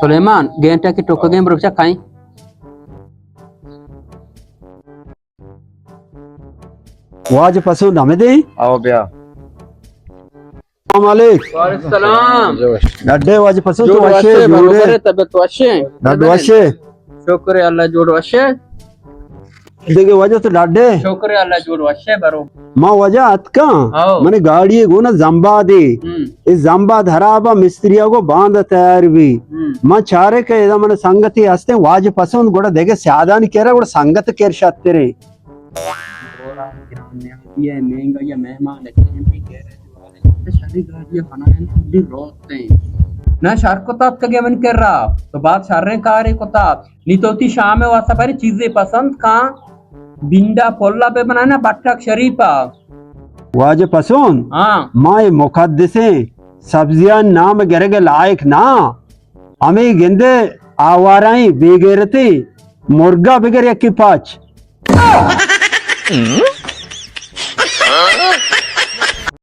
سلیمان، گینٹا کہ ٹکگیں، برو بچا کائیں۔ واجہ پسند ہمے دے؟ آو بیا۔ السلام علیکم۔ وعلیکم السلام۔ ڈڈے واجہ پسند، تو وشے، جوڑے؟ برابر، طبیعت وشے؟ ڈڈ وشے۔ شکر اللہ، جوڑ وشے۔ دیگہ واجہ تو ڈڈے؟ شکر اللہ، جوڑ وشے، برو۔ ما واجہ اتکاں، آو۔ منی گاڑی گونا زمبادے۔ ہم۔ اے زمباد حرابا، مستریا گو باندا تیار بی۔ ہم۔ ما چارے کہ ادا من سنگتی ہستیں واجہ پسند، گوڑا دیگہ سیادانی کرا، گوڑا سنگت کر شترے۔ گورا گران نیازی ءِ مہنگا یا مہمان ءِ ٹیم ءَ گیرج والے شری گاڑی ءَ بنائیں، کلی روت ایں۔ نہ شر کتات کگے من کرا، تو بعد شریں کارے کتات۔ نی تو تی شام ءِ واسطہ بری چیزے پسند کاں، بنڈا پلا بہ بنانا بٹک شریفا۔ واجہ پسند، ہاں۔ ما اے مقدسیں سبزیاں نام گرگ لائق نہ۔ ہمے گندے آوارائیں بے غیرتیں مرگا بگر یکی پاچ۔